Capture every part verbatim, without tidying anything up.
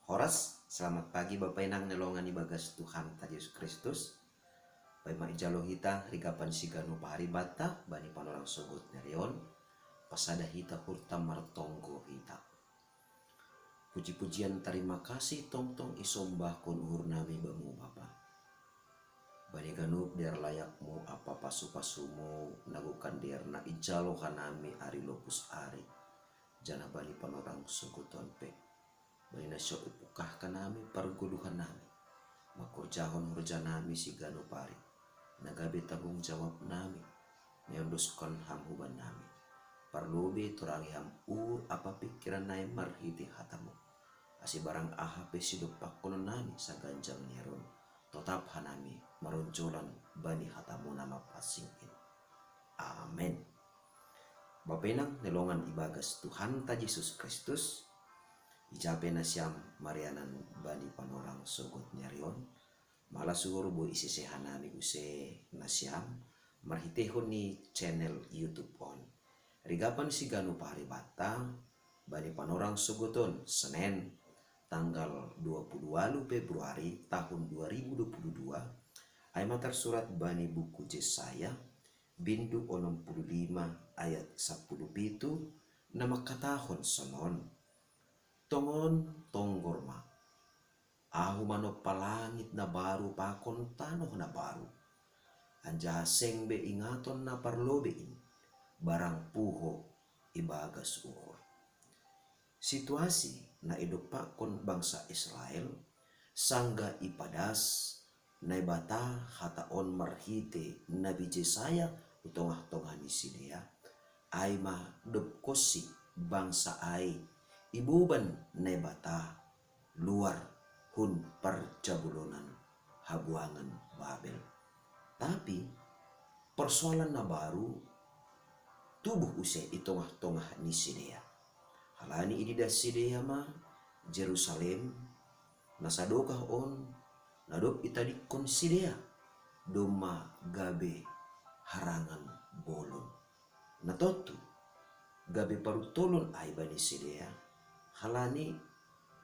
Horas, selamat pagi Bapa Inang ni longan ibagas Tuhan ta Jesus Kristus. Paima ijalo hita rigapan sigano pahari bata bani panorang sogot ni ari on, pasada hita hurta martonggo hita. Puji-pujian tarima kasih tongtong isombahkon uhur nami bamu Bapa. Bani ganup dear layakmu apa pasu-pasumu nagokan dear na ijalo hanami ari lopus ari, janah bani panorang sogot on pe. Bani na so ipukahkan nami pargoluhan nami, mangkorjahon horja nami sigano pahari, na gabe tanggung jawab nami, niondoskon ham huban nami. Parlobei torangi ham uhur apa pingkiran nami marhitei hatamu. Ase barang aha pe sidompakkonon nami saganjang ni ari on, totap hanami maronjolan bani hatamu na mapansing in. Amen. Bapa Inang ni longan ibagas Tuhan ta Jesus Kristus, ija pe nasiam marianan bani panorang sogot ni ari on, malas uhur boi isese hanami use nasiam marhiteihon ni channel YouTube on. Rigapan sigano pahari bata bani panorang sogot on, Senen, tanggal dua puluh walu Februari tahun dua ribu dua puluh dua, ai ma tarsurat bani buku Jesaya, bindu onom puluh lima ayat sapuluh pitu, na mangkatahon sonon: Tongon, tonggor ma, Ahu manompa langit na baru pakon tanoh na baru, anjaha seng be ingaton na parlobei in, barang puho ibagas uhur. Situasi na idompakkon bangsa Israel, sanggah ipadas Naibata hata on marhitei nabi Jesaya hu tongah-tongah ni sidea, ai ma dobkonsi bangsa ai iboban Naibata luar hun parjabulonan habuangan Babel. Tapi, persoalan na baru tubuh use i tongah-tongah ni sidea. Halani ididah sidea ma Jerusalem na sadokah on na dob itadingkon sidea domma gabe harangan bolon. Na tontu, gabe paruntolon ai bani sidea, halani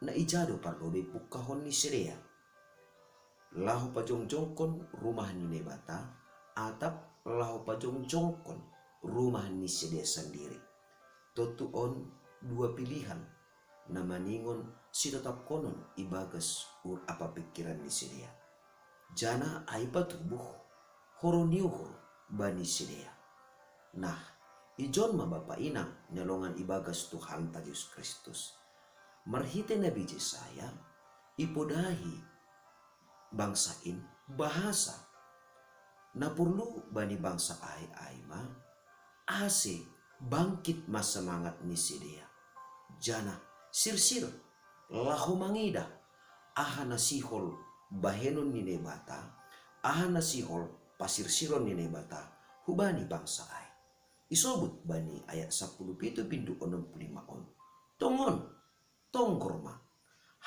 na ija do parlobei pungkahon ni sidea. Laho pajongjongkon rumah ni Naibata, atap laho pajongjongkon rumah ni sidea sandiri. Tontu on dua pilihan na maningon sitotapkonon ibagas uhur apa pingkiran ni sidea. Janah ai patubuh horong ni uhur bani sidea. Nah, ijon ma Bapa Inang ni longan ibagas Tuhanta Jesus Kristus. Marhitei nabi Jesaya, ipodahi bangsa in bahasa na porlu bani bangsa ai, ai ma ase bangkit ma semangat ni sidea, janah sirsir laho mangidah aha na sihol bahenon ni Naibata, aha na sihol pasirsiron ni Naibata hubani bangsa ai. Isobut bani ayat sapuluh pitu bindu onom puluh lima on: Tongon, tonggor ma.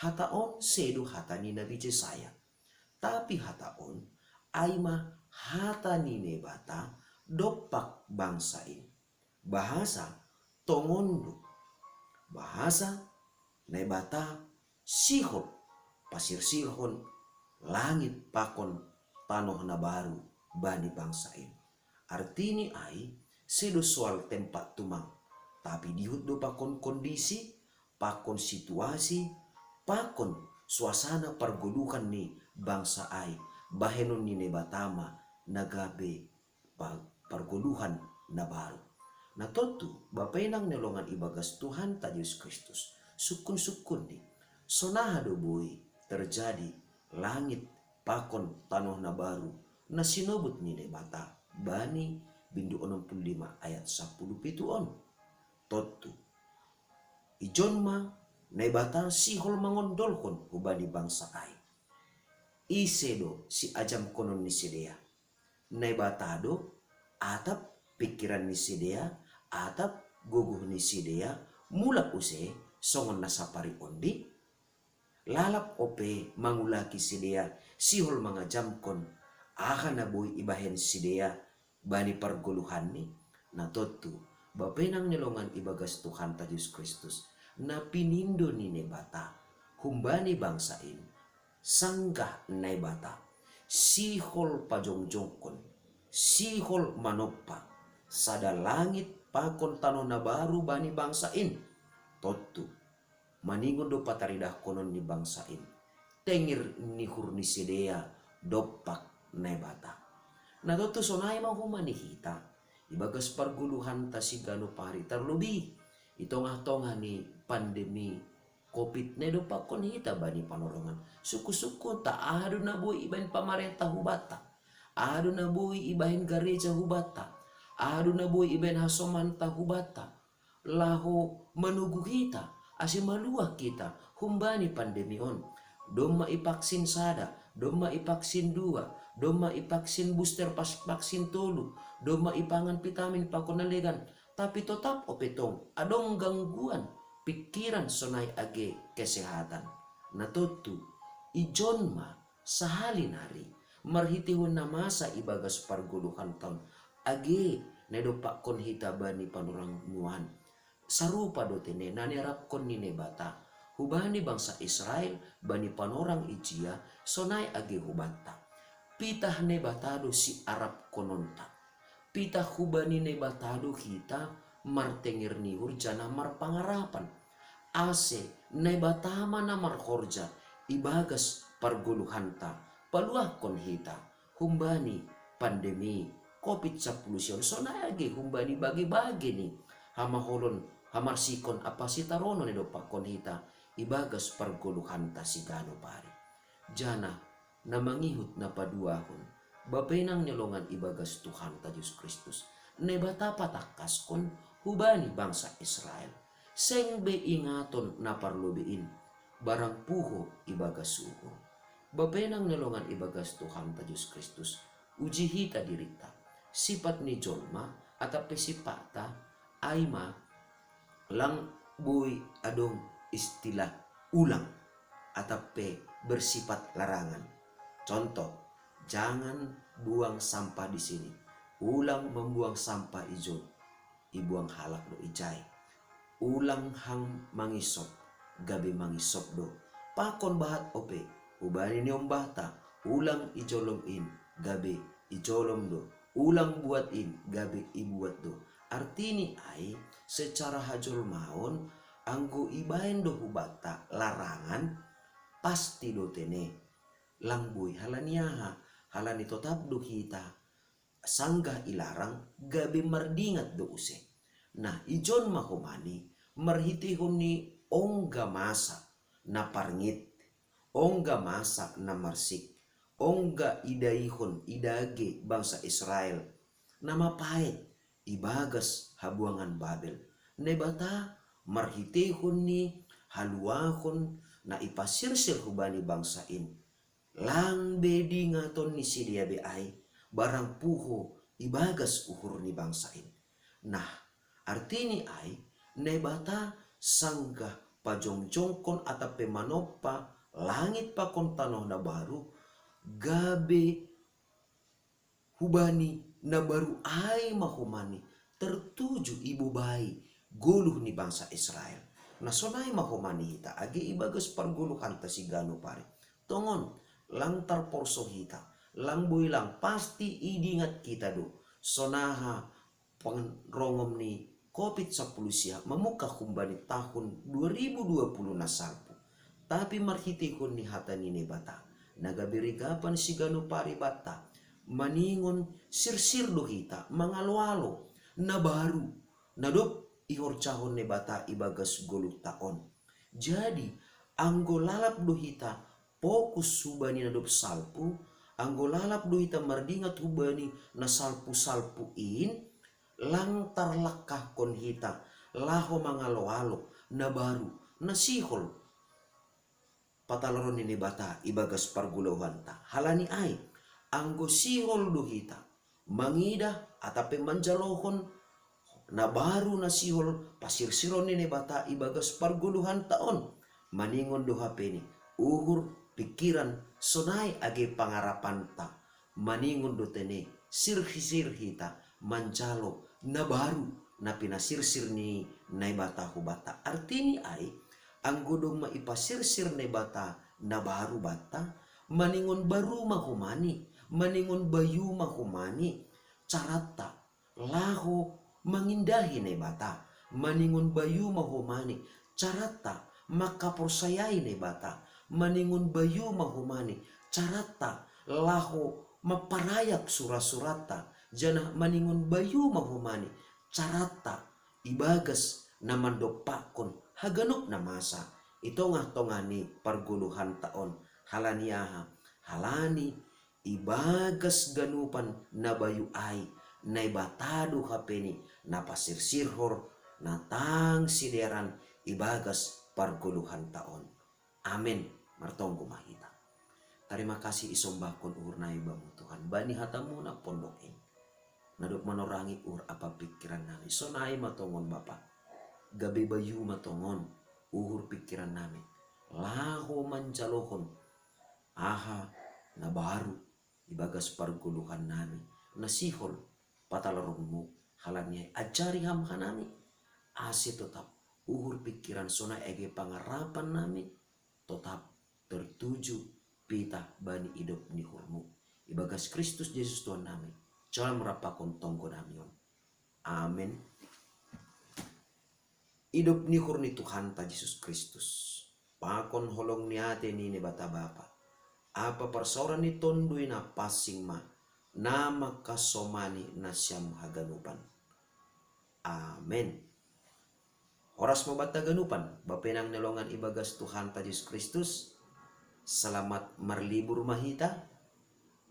Hata on sedo hata ni nabi Jesaya. Tapi hata on ai ma hata ni Naibata dompak bangsa in. Bahasa tongon do. Bahasa Naibata sihol pasirsirhon langit pakon tanoh na baru bani bangsa in. Artini ai, sedo soal tempat tumang, tapi dihut do pakon kondisi, pakon situasi, pakon suasana pargoluhan ni bangsa ai, bahenon ni Naibata ma na gabe pa-, pargoluhan na baru. Na tontu, Bapa Inang ni longan ibagas Tuhanta Jesus Kristus, sungkun-sungkunni, sonaha do boi terjadi langit pakon tanoh na baru, na sinobut ni Naibata bani bindu onom puluh lima ayat sapuluh pitu on? Tontu, ijon ma Naibata sihol mangondolhon hubani bangsa ai. Ise do siajamkonon ni sidea? Naibata do, atap pingkiran ni sidea, atap gogoh ni sidea, mulak use songon na sapari ondi? Lalap ope mangulaki sidea sihol mangajamkon aha na boi ibahen sidea bani pargoluhanni? Na tontu, Bapa Inang ni longan ibagas Tuhanta Jesus Kristus, na pinindo ni Naibata humbani bangsa in, sanggah Naibata, sihol pajongjongkon, sihol manoppa, sada langit pakon tano na baru bani bangsa in. Tontu, maningon do pataridahkonon ni bangsa in, tengir ni uhur ni sidea dompak Naibata. Na tontu sonai ma humbani hita, ibagas pargoluhanta siganup ari, tarlobi i tongah-tongah ni pandemi covid na idompakkon hita bani panorongan. Sungkun-sungkunta, aha do na boi ibahen pamarenta hubanta, aha do na boi ibahen gareja hubanta, aha do na boi ibahen hasomanta hubanta, laho manogu hita, ase maluah hita humbani pandemi on. Domma ipaksin sada, domma ipaksin dua, domma ipaksin booster, pas paksin tolu, domma ipangan vitamin pakon na legan, tapi totap ope tong adong gangguan pikiran sonai age kesehatan. Na tontu, ijon ma sahali nari, marhiteihon na masa ibagas pargoluhanta on, age na idompakkon hita bani panorang nuan. Sarupa do tene na niarapkon ni Naibata hubani bangsa Israel bani panorang ijia, sonai age hubanta. Pitah Naibata do siarapkononta. Pitah hubani Naibata do hita martengir ni uhur janah marpangarapan, ase Naibata ma na marhorja ibagas pargoluhanta, paluahkon hita humbani pandemi covid sampulu sia on, sonai age humbani bage-bage ni hamaholon, hamarsikon ampa sitaronon na idompakkon hita ibagas pargoluhanta siganup ari. Janah na mangihut na paduahon, bapenang ni longan ibagas Tuhanta Jesus Kristus, Naibata patangkaskon hubani bangsa Israel, seng be ingaton na parlobei in, barang puho ibagas uhur. Bapenang ni longan ibagas Tuhanta Jesus Kristus, uji hita dirinta. Sipat ni jolma atap pe sipatta, ai ma lang boi adong istilah ulang atap pe bersifat larangan. Contoh, jangan buang sampah di sini. Ulang membuang sampah ijon, ibuang halak do ijai. Ulang hang mangisop, gabe mangisop do. Pakon bahat ope, hubani niombahta, ulang ijolom in, gabe ijolom do. Ulang buat in, gabe ibuat do. Artini ai, secara hajolmaon, anggo ibahen do hubanta larangan, pasti do tene. Lang boi halani aha? Halani totap do hita sanggah ilarang gabe mardingat do use. Nah, ijon ma homani marhiteihon ni ongga masa na parngit, ongga masa na marsik, ongga idaihon idage bangsa Israel na mapaet ibagas habuangan Babel. Naibata marhiteihon ni haluahon na ipasirsir hubani bangsa in, lang be diingaton ni sidea be ai, barang puho ibagas uhur ni bangsa in. Nah, artini ai, Naibata sanggah pajongjongkon atap pe manompa langit pakon tanoh na baru, gabe hubani na baru ai ma homani tertuju ibobai goluh ni bangsa Israel. Na sonai ma homani hita age ibagas pargoluhanta siganup ari. Tongon, lang tarporso hita, lang boi lang, pasti idingat hita do sonaha panrongom ni covid sampulu sia mamungka humbani tahun dua ribu dua puluh na salpu. Tapi marhiteihon ni hata ni Naibata na gabe rigapan siganup ari banta, maningon sirsir do hita mangalo-alo na baru na dob ihorjahon Naibata ibagas goluhta on. Jadi, anggo lalap do hita fokus hubani na dob salpu, anggo lalap do hita mardingat hubani na salpu-salpu in, lang tarlangkahkon hita laho mangalo-alo na baru, na sihol patalaron ni Naibata ibagas pargoluhanta. Halani ai, anggo sihol do hita mangidah atap pe manjalohon na baru na sihol pasirsiron ni Naibata ibagas pargoluhanta on, maningon do hapeni uhur, pikiran, sonai age pangarapanta, maningon do tene sirsir hita manjalo na baru na pinasirsir ni Naibata hubanta. Artini ai, Anggo domma ipasirsir Naibata na baru banta, maningon baru ma humani, maningon bayu ma humani caratta laho mangindahi Naibata, maningon bayu ma humani caratta mangkaporsayai Naibata, maningon bayu ma humani caratta laho mamparayak sura-suratta, janah maningon bayu ma humani caratta ibagas na mandompakkon haganup na masa i tongah-tongah ni pargoluhanta on. Halani aha? Halani ibagas ganupan na bayu ai, Naibata do hapeni na pasirsirhon na tang sidearan ibagas pargoluhanta on. Amen. Martonggo ma hita. Tarima kasih isombahkon uhur nami Bamu Tuhan bani hataMu na pondok i, na dob manorangi uhur ampa pingkiran nami. Sonai ma tongon Bapa, gabe bayu ma tongon uhur pingkiran nami laho manjalohon aha na baru ibagas pargoluhan nami na sihol patalaronMu. Halani ai ajari Ham hanami, ase totap uhur pingkiran sonai age pangarapan nami totap tertuju pitah bani idop ni uhurMu. Ibagas Kristus Jesus Tuhan nami, jalo ma rap pakon tonggo nami on. Amen. Idop ni uhur ni Tuhanta Jesus Kristus, pakon holong ni ate ni Naibata Bapa, ampa parsaoran ni Tonduy Napansing ma na mangkasomani nasiam haganupan. Amen. Horas ma banta haganupan, bapenang ni longan ibagas Tuhanta Jesus Kristus. Selamat marlibur ma hita,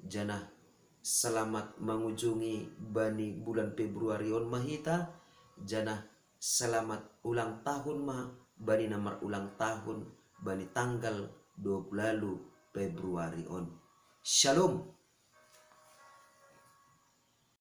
janah selamat mangujungi bani bulan Februari on ma hita, janah selamat ulang tahun ma bani na marulang tahun bani tanggal dua puluh Februari on. Shalom.